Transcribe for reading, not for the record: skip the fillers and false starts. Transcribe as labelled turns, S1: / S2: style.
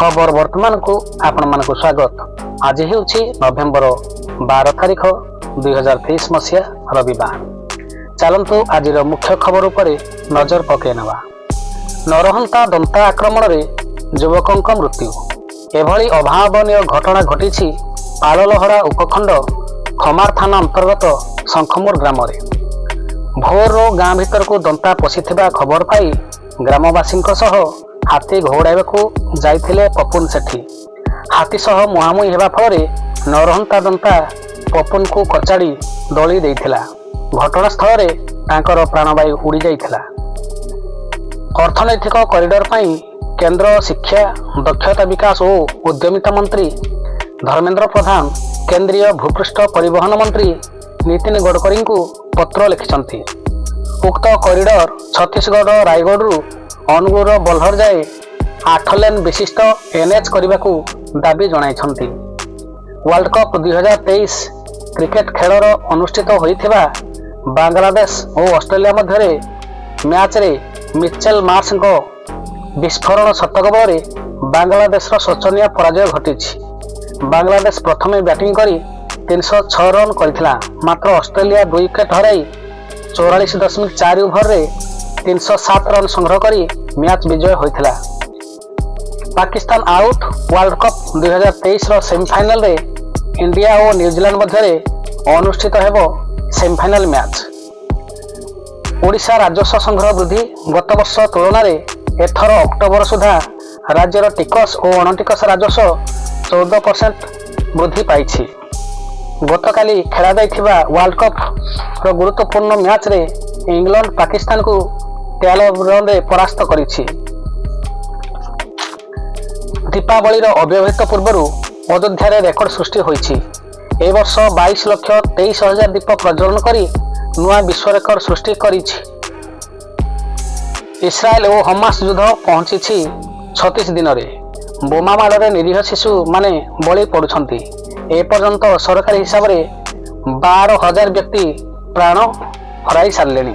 S1: ଖବର ବର୍ତ୍ତମାନକୁ ଆପଣମାନଙ୍କୁ ସ୍ୱାଗତ। ଆଜି ହେଉଛି ନଭେମ୍ବର 12 ତାରିଖ, 2023 ମସିହା, ରବିବାର। ଚାଲନ୍ତୁ, ଆଜିର ମୁଖ୍ୟ ଖବର ଉପରେ ନଜର ପକାଇ ନେବା। ନରହନ୍ତା ଦନ୍ତା ଆକ୍ରମଣରେ ଯୁବକଙ୍କ ମୃତ୍ୟୁ। ଏଭଳି ଅଭାବନୀୟ ଘଟଣା ଘଟିଛି ପାଲଲହଡ଼ା ଉପଖଣ୍ଡ ଖମାର ଥାନା ଅନ୍ତର୍ଗତ ଶଙ୍ଖମୁର ଗ୍ରାମରେ। ଭୋରରୁ ଗାଁ ଭିତରକୁ ଦନ୍ତା ପଶିଥିବା ଖବର ପାଇ ଗ୍ରାମବାସୀଙ୍କ ସହ ହାତୀ ଘଉଡ଼ାଇବାକୁ ଯାଇଥିଲେ ପପୁନ ସେଠୀ। ହାତୀ ସହ ମୁହାଁମୁହିଁ ହେବା ଫଳରେ ନରହନ୍ତା ଦନ୍ତା ପପୁନକୁ କଚାଡ଼ି ଦଳି ଦେଇଥିଲା। ଘଟଣାସ୍ଥଳରେ ତାଙ୍କର ପ୍ରାଣବାୟୁ ଉଡ଼ିଯାଇଥିଲା। ଅର୍ଥନୈତିକ କରିଡର ପାଇଁ କେନ୍ଦ୍ର ଶିକ୍ଷା, ଦକ୍ଷତା ବିକାଶ ଓ ଉଦ୍ୟମିତା ମନ୍ତ୍ରୀ ଧର୍ମେନ୍ଦ୍ର ପ୍ରଧାନ କେନ୍ଦ୍ରୀୟ ଭୂପୃଷ୍ଠ ପରିବହନ ମନ୍ତ୍ରୀ ନୀତିନ ଗଡ଼କରୀଙ୍କୁ ପତ୍ର ଲେଖିଛନ୍ତି। ଉକ୍ତ କରିଡର ଛତିଶଗଡ଼ ରାୟଗଡ଼ରୁ ଅନୁଗୁଳର ବହ୍ଲର ଯାଏ 8 ଲେନ୍ ବିଶିଷ୍ଟ ଏନ୍ଏଚ୍ କରିବାକୁ ଦାବି ଜଣାଇଛନ୍ତି। ୱାର୍ଲଡ କପ୍ 2023 କ୍ରିକେଟ ଖେଳର ଅନୁଷ୍ଠିତ ହୋଇଥିବା ବାଂଲାଦେଶ ଓ ଅଷ୍ଟ୍ରେଲିଆ ମଧ୍ୟରେ ମ୍ୟାଚ୍ରେ ମିଚେଲ ମାର୍ଶଙ୍କ ବିସ୍ଫୋରଣ ଶତକ ବଳରେ ବାଂଲାଦେଶର ଶୋଚନୀୟ ପରାଜୟ ଘଟିଛି। ବାଂଲାଦେଶ ପ୍ରଥମେ ବ୍ୟାଟିଂ କରି 306 ରନ୍ କରିଥିଲା। ମାତ୍ର ଅଷ୍ଟ୍ରେଲିଆ 2 ୱିକେଟ୍ ହରାଇ 44.4 ଓଭରରେ 307 ରନ୍ ସଂଗ୍ରହ କରି ମ୍ୟାଚ୍ ବିଜୟ ହୋଇଥିଲା। ପାକିସ୍ତାନ ଆଉଟ୍। ୱାର୍ଲଡ କପ୍ 2023ର ସେମିଫାଇନାଲରେ ଇଣ୍ଡିଆ ଓ ନ୍ୟୁଜିଲାଣ୍ଡ ମଧ୍ୟରେ ଅନୁଷ୍ଠିତ ହେବ ସେମିଫାଇନାଲ ମ୍ୟାଚ୍। ଓଡ଼ିଶା ରାଜସ୍ୱ ସଂଗ୍ରହ ବୃଦ୍ଧି। ଗତବର୍ଷ ତୁଳନାରେ ଏଥର ଅକ୍ଟୋବର ସୁଦ୍ଧା ରାଜ୍ୟର ଟିକସ ଓ ଅଣଟିକସ ରାଜସ୍ୱ 14% ବୃଦ୍ଧି ପାଇଛି। ଗତକାଲି ଖେଳାଯାଇଥିବା ୱାର୍ଲଡ କପ୍ର ଗୁରୁତ୍ୱପୂର୍ଣ୍ଣ ମ୍ୟାଚ୍ରେ ଇଂଲଣ୍ଡ ପାକିସ୍ତାନକୁ 93 ରନରେ ପରାସ୍ତ କରିଛି। ଦୀପାବଳିର ଅବ୍ୟବହିତ ପୂର୍ବରୁ ଅଯୋଧ୍ୟାରେ ରେକର୍ଡ ସୃଷ୍ଟି ହୋଇଛି। ଏ ବର୍ଷ 22,23,000 ଦୀପ ପ୍ରଜ୍ୱଳନ କରି ନୂଆ ବିଶ୍ୱ ରେକର୍ଡ ସୃଷ୍ଟି କରିଛି। ଇସ୍ରାଏଲ ଓ ହମାସ ଯୁଦ୍ଧ ପହଞ୍ଚିଛି 36 ଦିନରେ। ବୋମା ମାଡ଼ରେ ନିରୀହ ଶିଶୁମାନେ ବଳି ପଡୁଛନ୍ତି। ଏପର୍ଯ୍ୟନ୍ତ ସରକାରୀ ହିସାବରେ 12,000 ବ୍ୟକ୍ତି ପ୍ରାଣ ହରାଇ ସାରିଲେଣି।